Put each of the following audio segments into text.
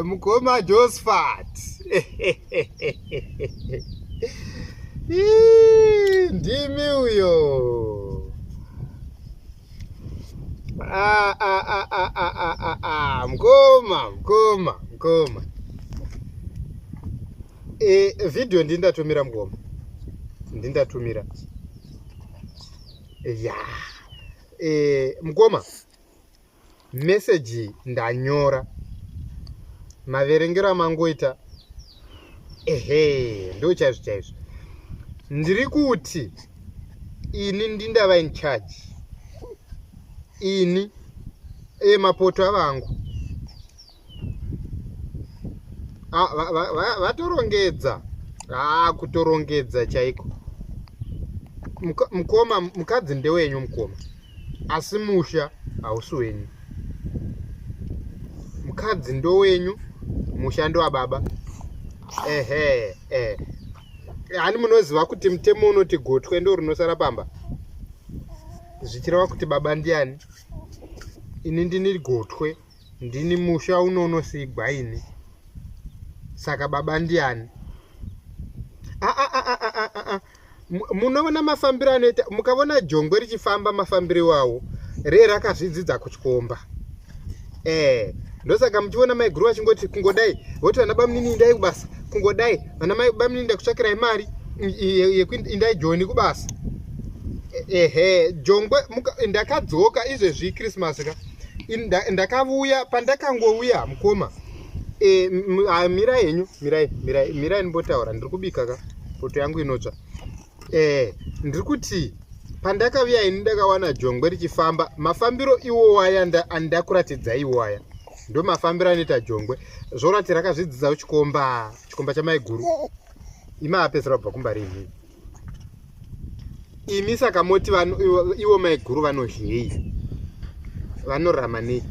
Mukoma Josephat. Ndimi uyo. Ah, ah, ah, ah, ah, ah, ah, ah. Mukoma, mukoma, mukoma. E, video ndindatumira mukoma. Ndindatumira. Ya. E, mukoma. Message ndanyora. Maverengero amangoita. Ehe, ndo chaizvo chaizvo. Ndiri kuti ini ndindava in charge. Ini e mapoto avangu. Ah, vatorongedza. Ah, kutorongedza chaiko. Mukoma, mukadzi ndewenyu mukoma. Asi musha hausi wenyu. Mukadzi ndowenyu, musha ndowababa. Ehe, eh. Hani munoziva kuti mutemo unoti gotwe ndo rinosara pamba. Zvichireva kuti baba ndiani? Ini ndini gotwe, ndini musha uno unosigwa ini. Saka baba ndiani? Ah, ah, ah, ah, ah, ah, ah. Munoona mafambiro anoita, mukavona jongwe richifamba mafambiro iwawo, ree rakazvidzidza kuchikomba. Eh, ndosaka muchiona maiguru vachingoti kungodai, voti vana bamunini indai kubasa, kungodai, vana mai bamunini ndakutsvakirai mari, indai joni kubasa. Ehe, jongwe, ndakadzoka izvezvi Christmas ka. Ndakavuya, pandakangouya mukoma. E, mirai henyu, mirai, mirai, mirai ndimbotaura, ndiri kubika ka, poto yangu inotsva. Eh, ndiri kuti pandakavuya ini ndakawana jongwe richifamba, mafambiro iwo aya andakuratidza iwo aya. Ndo mafambiro anoita jongwe. Zvorati rakazvidzidza chikomba, chikomba chamaiguru. Ima apesera kubva kumba rini. Imi saka moti ivo maiguru vanodyei? Vanorarama nei?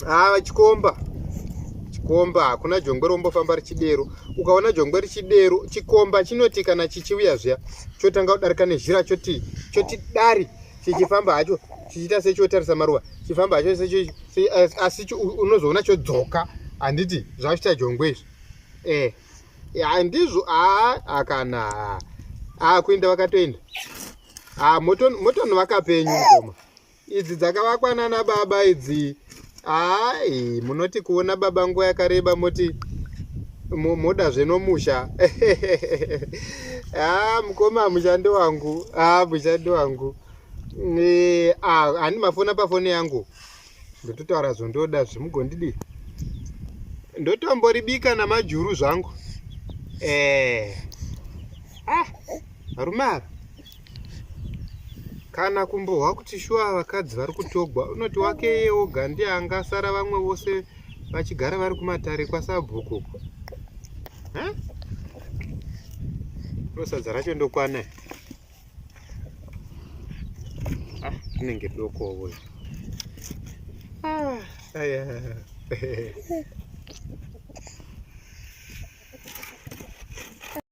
Ah, chikomba. Chikomba, hakuna jongwe rombofamba richidero. Ukaona jongwe richidero, chikomba chinoti kana chichiuya zviya, chotanga kudarika nezhira choti, choti dari, chichifamba hacho, chichiita sechotarisa maruva, chichifamba hacho secho, se, asi unozoona chodzoka, handiti zvakuita jongwe izvi. Eh. Ya, ndizvo, ah, akana. Ah, kuenda vakatoenda. Ah, motono vakapenyu mukoma. Idzi dzakavakwa nana baba idzi. Ai, munoti kuona baba nguva yakareba moti moda zvenomusha. Ah, mukoma mushando wangu. Ah, mushando wangu. Eh, ah, hani mafona pafoni yangu. Ndototaura zvondoda zvimugondidi. Ndotomboribika namajuru zvangu. Eh. Ah, varume ava. Kana kumbohwa kuti shuwa vakadzi vari kutogwa, unoti wake iye oga ndiye angasara vamwe vose vachigara vari kumatare kwasabhuku. Ha? Sadza racho ndokwana. Ah, rinenge dokowo. Ah, aya.